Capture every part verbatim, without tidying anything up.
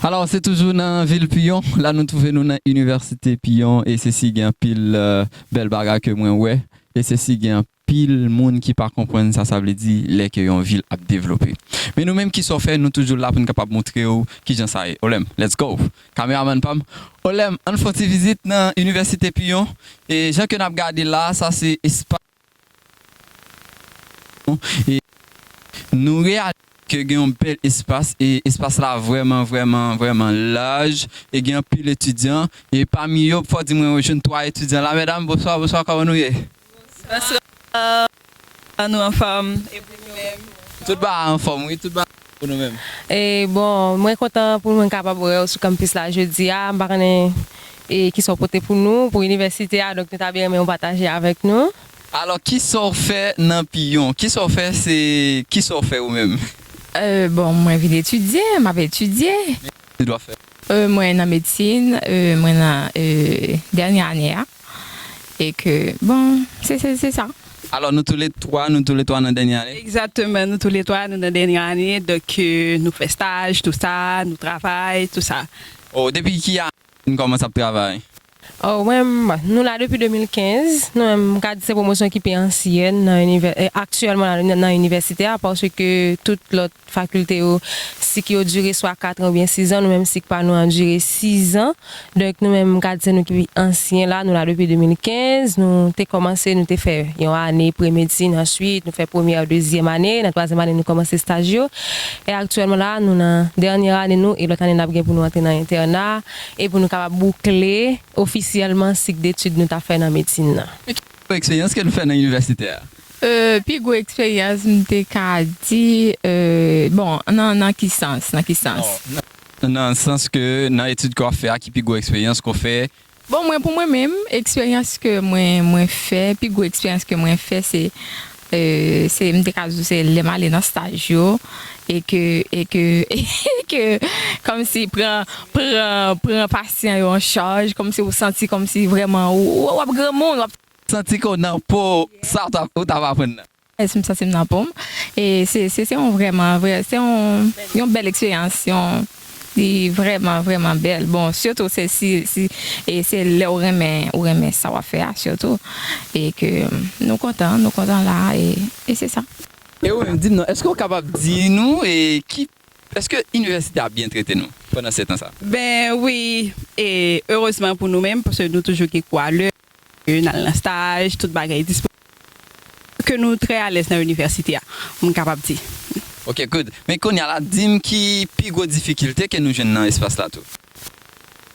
Alò, se toujou nan vil Piyon. La, nou twouve nou nan Inivèsite Piyon. E se si gen anpil, euh, bèl bagay ke mwen wè. E se si gen anpil moun ki pa konprann sa sa vle di lè ke yon vil ap devlope. Men nou menm, kisa w fè, nou toujou la pou n kapab montre w kijan sa ye. Olèm, let's go! Kameraman pa m. Olèm, ann fè yon ti vizit nan Inivèsite Piyon. E jan ke n ap gade la, sa se espas. E nou reyalize ke gen yon bèl espas, e espas la vrèman, vrèman, vrèman laj, e gen anpil etidyan, e pami yo, fò di mwen, yo jwenn twa etidyan la. Medam, bonswa, bonswa, kòman nou ye? Bonswa, nou anfòm, e pou nou menm? Tout bagay anfòm, wi, tout bagay pou nou menm. E bon, mwen kontan pou mwen kapab wè w sou kanpis la jodi a, m pa konnen e kisa w pote pou nou, pou inivèsite a, donk nou ta byen renmen w pataje avèk nou. Alò, kisa w fè nan Piyon? Kisa w fè, se kisa w fè ou menm? Euh, bon, mwen vin etidye, m ap etidye. Etid w ap fè? Euh, mwen nan medsin, euh, mwen nan, euh, dènye ane a. E ke, bon, se, se, se sa. Alò, nou toulètwa, nou toulètwa nan dènye ane? Egzakteman, nou toulètwa, nou nan dènye ane, donk, euh, nou fè staj, tou sa, nou travay, tou sa. Oh, depi ki ane? N kòmanse ap travay? Oh, mwen, nou la depi de mil kenz. Nou menm, m ka di se pwomosyon ki pi ansyèn nan inivè-, eh, aktyèlman nan, nan inivèsite a, paske tout lòt fakilte yo, sik yo dire swa kat an oubyen sis an, nou menm sik pa nou an dire sis an. Donk, nou menm, m ka di se nou ki pi ansyen la, nou la depi de mil kenz, nou te kòmanse, nou te fè yon ane pre-medsin, answit, nou fè premyè, dezyèm ane, nan twazyèm ane, nou kòmanse staj yo. E aktyèlman la, nou nan dènyè ane nou, e lòt ane n ap gen pou nou antre nan entèna, e pou nou kapab boukle ofisyèlman sik detid nou t ap fè nan medsin nan. Eksperyans ke nou fè nan inivèsite a? Euh, pi gwo eksperyans, m te ka di, euh, bon, nan, nan ki sans, nan ki sans? Non, nan, nan sans ke nan etid ke w ap fè a, ki pi gwo eksperyans ke w fè? Bon, mwen, pou mwen menm, eksperyans ke mwen, mwen fè, pi gwo eksperyans ke mwen fè, se, euh, se, m te ka di w, se lè m ale nan staj yo, e ke, e ke, e ke, kòmsi pran, pran, pran pasyan yo an chaj, kòmsi ou santi, kòmsi vrèman, ou, ou, w ap granmoun, w ap santi ke w nan po sa w t ap, ou t ap aprann nan. Èske m santi m nan po m? E se, se, se yon vrèman, vrè, se yon, yon bèl eksperyans, yon, li vrèman, vrèman bèl. Bon, sitou se si, si, e se lè w renmen, ou renmen sa w ap fè a, sitou. E ke nou kontan, nou kontan la, e, e se sa. E ou menm, di m non, èske w kapab di nou, e ki, èske inivèsite a byen trete nou pandan se tan sa? Ben wi, e erezman pou nou menm, paske nou toujou gen kou a lè, n al nan staj, tout bagay disponib. Ke nou trè alèz nan inivèsite a, m kapab di. Ok, good. Men kounye a la, di m ki pi gwo difikilte ke nou jwenn nan espas la tou?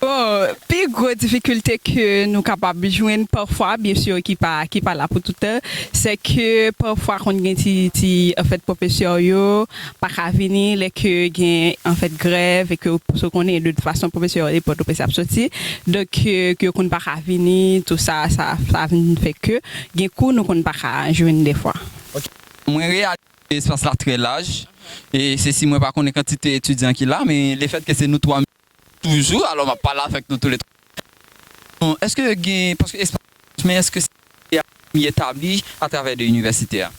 Bon, pi gwo difikilte ke nou kapab jwenn pafwa, byen si ki pa, ki pa la pou tout tan, se ke pafwa konn gen ti, ti, anfèt, pwofesè yo pa ka vini lè ke gen, anfèt, grèv e ke w konnen, de tout fason, pwofesè yo, e Pòtoprens y ap soti. Donk, ke, ke yo konn pa ka vini, tou sa, sa, sa vin fè ke gen kou nou konn pa ka jwenn defwa. Ok. Mwen reyalize espas la trè laj. E se si mwen pa konnen kantite etidyan ki la, men lefètke se nou twa toujou, alò m ap pale avèk nou toulètwa. Bon, èske gen, paske espas, men èske se etabli atravè de inivèsite a?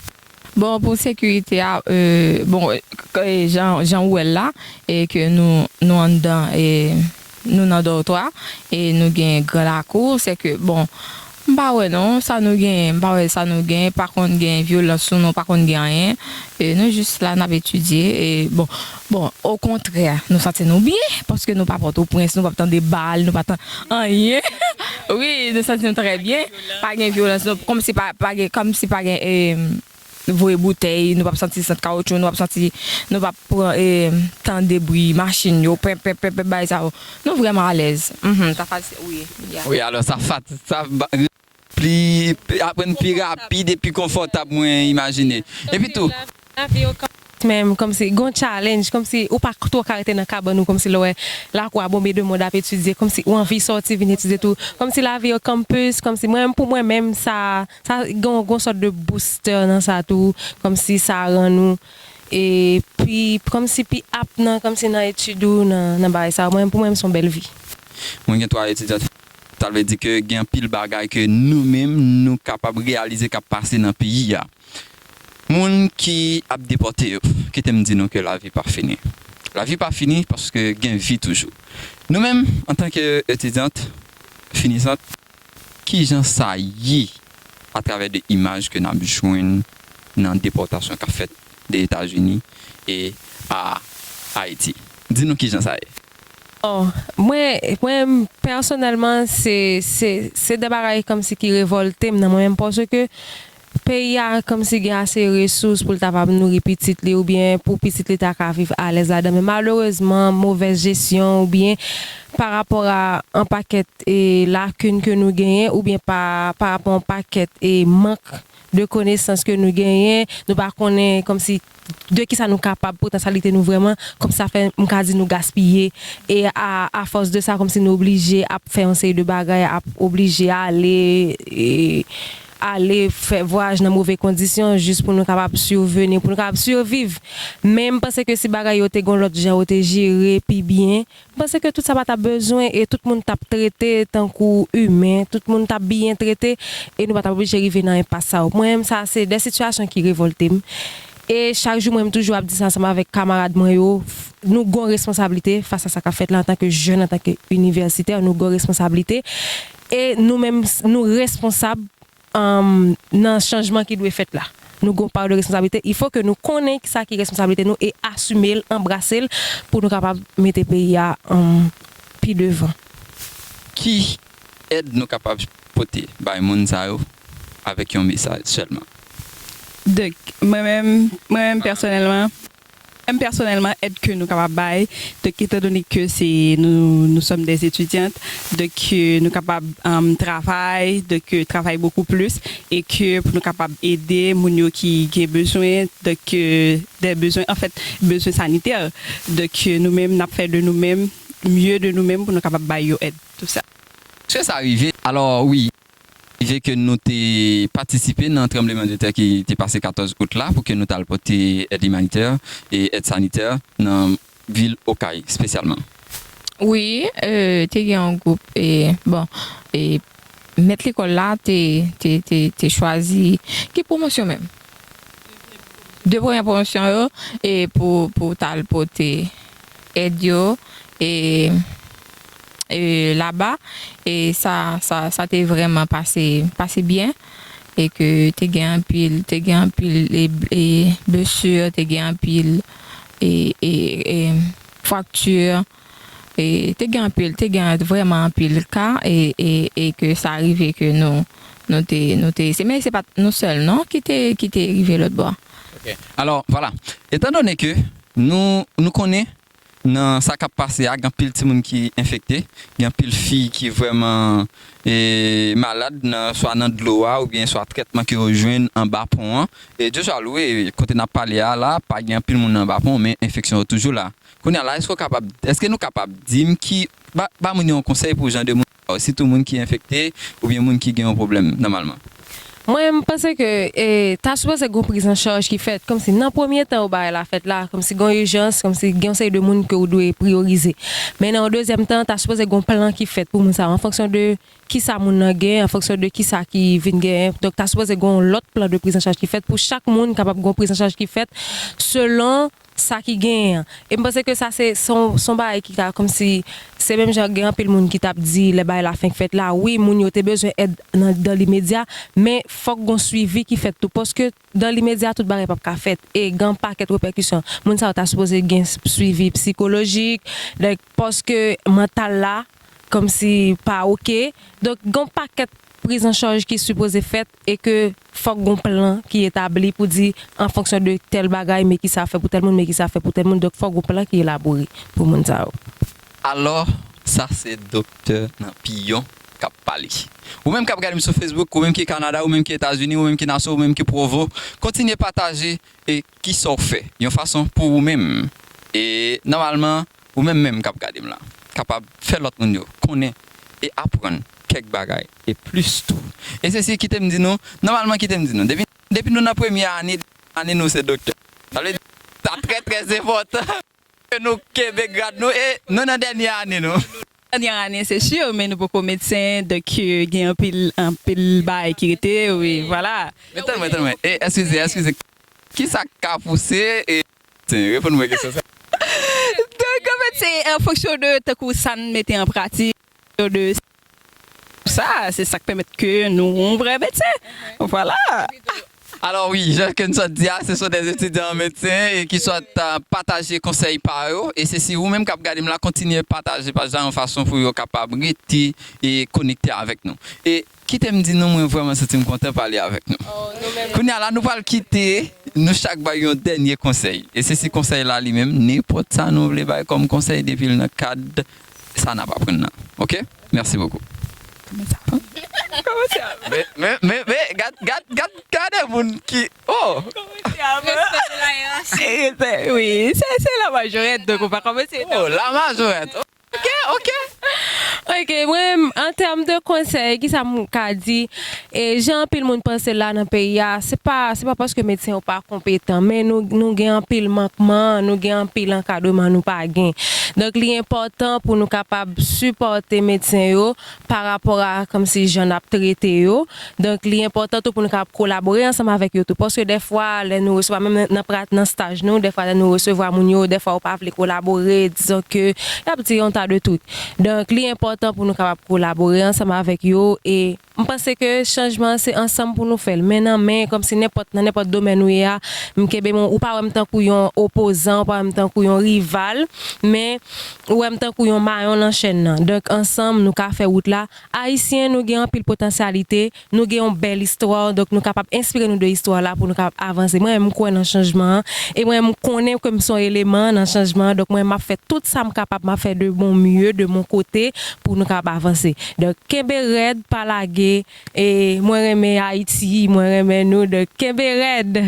Bon, pou sekirite a, euh, bon, k-, jan, jan ou wè l la, e ke nou, nou anndan, e nou nan dòtwa, e nou gen gran lakou, se ke, bon, m pa wè non, sa nou gen, m pa wè sa nou gen, pa konn gen vyolans sou nou, pa konn gen anyen. E nou jis la, n ap etidye, e bon, bon, okontrè, nou santi nou byen, paske nou pa Pòtoprens, nou p ap tande bal, nou pa tan-, anyen. Wi, nou santi nou trè byen, pa gen vyolans, nou, kòmsi pa, pa gen, kòmsi pa gen, e, voye boutèy, nou p ap santi sant kawotchou, nou p ap santi, nou p ap pran, e, tande bri machin yo, pen, pen, pen, pen, bagay sa yo. Nou vrèman alèz. Mhm, sa fasil, wi, yeah. Wi, alò sa fat-, sa ba-, pli, aprann pi rapid e pi konfòtab, mwen imajine. Epi tou, lavi yo kanmenm, kòmsi gon challenge, kòmsi ou pa twò ka rete nan kabann ou, kòmsi lè w wè lakou a bonbe de moun ap etidye, kòmsi ou anvi sòti vin etidye tou, kòmsi lavi yo campus, kòmsi mwen, pou mwen menm, sa, sa gon, gon sòt de booster nan sa tou, kòmsi sa rann ou, e pi, kòmsi pi ap nan, kòmsi nan etid ou, nan, nan bagay sa, mwen, pou mwen, se yon bèl vi. Mwen gen twa etidyan, sa vle di ke gen anpil bagay ke nou menm, nou kapab reyalize k ap pase nan peyi a. Moun ki ap depòte yo, kite m di nou ke lavi pa fini. Lavi pa fini paske gen vi toujou. Nou menm, antanke etidyant finisant, kijan sa ye atravè de imaj ke n ap jwenn nan depòtasyon k ap fèt de Etazini e a Ayiti? Di nou kijan sa ye. Bon, mwen, mwen pèsonèlman, se, se, se de bagay kòmsi ki revòlte m nan mwen menm, paske peyi a kòmsi gen ase resous pou l ta kapab nouri pitit li, oubyen pou pitit li ta ka viv alèz ladan. Men malerezman, movèz jesyon oubyen pa rapò a yon pakèt e lakin ke nou genyen, oubyen pa, pa rapò a yon pakèt e mank de konesans ke nou genyen, nou pa konnen kòmsi de kisa nou kapab, potansyalite nou vrèman, kòmsi sa fè m ka di nou gaspiye. E a, afòs de sa, kòmsi nou oblije ap fè yon seri de bagay, ap oblije ale, e, ale fè vwayaj nan move kondisyon, jis pou nou kapab sivveni, pou nou kapab siviv. Men m panse ke si bagay yo te gon lòt jan, yo te jere pi byen, m panse ke tout sa pa t ap bezwen e tout moun t ap trete tankou imen, tout moun t ap byen trete e nou pa t ap oblije rive nan enpas sa yo. Mwen menm, sa se de sitiyasyon ki revòlte m. E chak jou, mwen menm toujou ap di sa ansanm avèk kamarad mwen yo, nou gon responsablite fas a sa k ap fèt la antanke jèn, antanke inivèsitè, nou gon responsablite. E nou menm, nou responsab um, nan chanjman ki dwe fèt la. Nou gon pa de responsablite. Il faut que nou konnen sa ki responsablite nou e asime l, anbrase l pou nou kapab mete peyi a um, pi devan. Ki èd nou kapab pote bay moun sa yo avèk yon mesaj sèlman? Donk, mwen menm, mwen menm pèsonèlman, Mwen pèsonèlman, èd ke nou kapab bay, donk, etandone ke se nou, nous sommes des étudiantes, donk, euh, nou kapab um, travay, donk, euh, travay bokou plis, e ke pou nou kapab ede moun yo ki gen bezwen, donk, euh, des besoins, en fait, bezwen sanitè, donk, euh, nou menm, n ap fè de nou menm, mieux de nou menm pou nou kapab bay yo èd, tout sa. Èske sa rive? Alò, wi. Rive ke nou te patisipe nan tranbleman de tè ki te pase katòz out la pou ke nou t al pote èd imanitè e èd sanitè nan vil Okay espesyalman. Wi, e, te gen yon gwoup, e, bon, e, mèt lekòl la te, te, te, te chwazi ki pwomosyon menm? De premye pwomosyon yo, e, pou, pou t al pote èd yo, e, e, laba, e sa, sa, sa te vrèman pase, pase byen, e ke te gen anpil, te gen anpil, e, e, blesi, te gen anpil, e, e, e, frakti, e, te gen anpil, te gen vrèman anpil ka, e, e, e ke sa rive ke nou, nou te, nou te, se, men se pa t nou sèl non ki te, ki te rive lòt bò. Alò, vwala, etandone ke nou, nou konnen nan sa k ap pase a, gen anpil timoun ki enfekte, gen anpil fi ki vrèman e, malad, nan, swa nan dlo a, oubyen swa trètman ke yo jwenn anba pon an. E, Joshua Louis, e, kote n ap pale a la, pa gen anpil moun nan anba pon, men enfeksyon yo toujou la. Kounye a la, èske w kapab, èske nou kapab di m ki, ba, ba moun yo yon konsèy pou jan de moun sa yo, sitou moun ki enfekte oubyen moun ki gen yon pwoblèm nòmalman? Mwen, m panse ke e, ta sipoze gon priz an chaj ki fèt, kòmsi nan premye tan ou bagay la fèt la, kòmsi gon ijans, kòmsi gen yon seri de moun ke ou dwe priyorize. Men nan yon dezyèm tan, ta sipoze gon plan ki fèt pou moun sa yo, an fonksyon de kisa moun nan gen, an fonksyon de kisa ki vin genyen. Donk, ta sipoze gon lòt plan de priz an chaj ki fèt pou chak moun kapab gon priz an chaj ki fèt selon sa ki genyen an. E m panse ke sa se, se yon, se yon bagay ki ka kòmsi, se menm jan gen anpil moun ki t ap di lè bagay la fenk fèt la, wi, moun yo te bezwen èd nan, dans l'immédiat, men fòk gon swivi ki fèt tou, paske dans l'immédiat tout bagay p ap ka fèt e gen yon pakèt repèkisyon. Moun sa yo ta sipoze gen swivi sikolojik, donk, paske mantal la kòmsi pa oke. Donk, gen yon pakèt priz an chaj ki sipoze fèt e ke fòk gon plan ki etabli pou di an fonksyon de tèl bagay, men kisa fè pou tèl moun, men kisa fè pou tèl moun. Donk, fòk gon plan ki elabore pou moun sa yo. Alò, sa se Doktè Nanpiyon k ap pale. Ou menm k ap gade m sou Facebook, ou menm ki Kanada, ou menm ki Etazini, ou menm ki Nassau, ou menm ki Provo, kontinye pataje e kisa w fè yon fason pou ou menm. E nòmalman, ou menm menm k ap gade m la, kapab fè lòt moun yo konnen e aprann kèk bagay e plis tou. E sesi, kite m di nou, nòmalman, kite m di nou, depi, depi nou nan premye ane, ane nou se doktè. Sa vle di, sa trè, trè enpòtan ke nou kenbe grad nou e nou nan dènye ane nou. Dènye ane, se si, men nou poko medsen, donk, gen anpil, anpil bagay ki rete, wi, vwala. Men tann mwen, tann mwen. E, eskize, eskize. Kisa k ka pouse e Reponn mwen kesyon sa. se an fonksyon de tankou sa n mete an pratik, de sa, se sa k pèmèt ke nou yon vrè medsen. Vwala. Alò wi, jan ke n sot di a, se sou de etidyan an medsen e ki sot pataje konsèy pa yo. E se si ou menm k ap gade m la, kontinye pataje paj la yon fason pou yo kapab rete e konekte avèk nou. E kite m di nou, mwen vrèman santi m kontan pale avèk nou. Kounye a la, nou pral kite, nou chak bay yon dènye konsèy. E se si konsèy la li menm, nenpòt sa nou vle bay kòm konsèy depi l nan kad sa n ap aprann nan. Oke? Mèsi bokou. Kòman sa? Kòman sa? Men, men, men, men, gad, gad, gad, gade moun ki, oh! Wi, se, se la majorèt, donk ou pa kòmanse. Oh, la majorèt. Oke, oke. Ok, mwen, an tèm de konsèy, kisa m ka di? E jan anpil moun panse la nan peyi a, se pa, se pa paske medsen yo pa konpetan, men nou, nou gen anpil mankman, nou gen anpil ankadreman nou pa gen. Donk, li enpòtan pou nou kapab sipòte medsen yo pa rapò a kòmsi jan n ap trete yo. Donk, li enpòtan tou pou nou kapab kolabore ansanm avèk yo tou. Paske dèfwa, lè nou resevwa, menm nan, nan pra- nan staj nou, dèfwa lè nou resevwa moun yo, dèfwa yo pa vle kolabore, dizon ke y ap di yon ta de trik. Donk, li enpòtan pou nou kapab kolabore ansanm avèk yo. E m panse ke chanjman an se ansanm pou nou fè l, men nan men, kòmsi nenpòt, nan nenpòt domèn ou ye a, m kenbe men w, ou pa wè m tankou yon opozan, ou pa wè m tankou yon rival, men ou wè m tankou yon mayon nan chèn nan. Donk, ansanm, nou ka fè wout la. Ayisyen, nou gen anpil potansyalite, nou gen yon bèl istwa, donk nou kapab enspire nou de istwa la pou nou kapab avanse. Mwen, m kwè nan chanjman an, e mwen, m konnen ke m se yon eleman nan chanjman an, donk mwen, m ap fè tout sa m kapab, m ap fè de mon mieux, de mon côté, pou nou kapab avanse. Donk, kenbe rèd, pa lage, e mwen renmen Ayiti, mwen renmen nou, donk kenbe rèd!